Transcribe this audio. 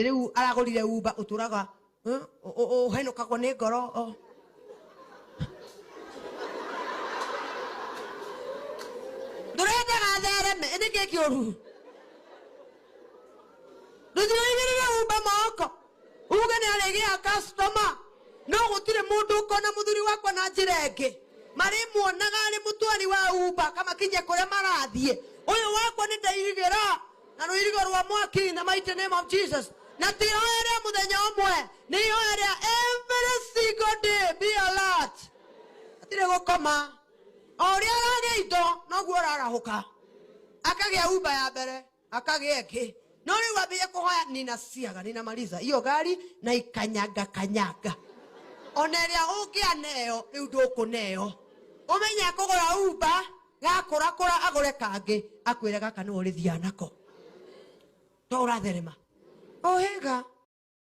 Rĩu aragũrire Uber ũtũraga ũhenũkagwo nĩ ngoro o. Ndũrendaga thereme nĩ kĩ kĩũru? Ndũthiĩ ũigĩrĩre Uber moko uge nĩ arĩgĩa customer, no gũtirĩ mũndũ ũkona mũthuri wakwa na njĩra ĩngĩ. Marĩmuonaga arĩ mũtwari wa Uber kamakinyie kũrĩa marathiĩ. Ũyũ wakwa nĩ ndairigĩra na rũirigo rwa mwaki in the mighty name of Jesus. Na ti ihoya rĩa mũthenya ũmwe, nĩ ihoya rĩa every single day. Be alert, hatirĩ gũkoma. O ũrĩa aragĩa indo noguo ũrarahũka, akagĩa Uber ya mbere, akagĩa ĩngĩ. No rĩu ambĩrĩrie kũhoya, ninasiaga, ninamaliza hiyo gari na ikanyaga kanyaga. Ona ĩrĩa ũngĩaneo rĩu ndũkũneo, ũmenye akũgũra Uber gakũrakũra agũre kangĩ, akwĩre gaka nĩwe ũrĩthiaga nako to ũratherema. Ũhĩga.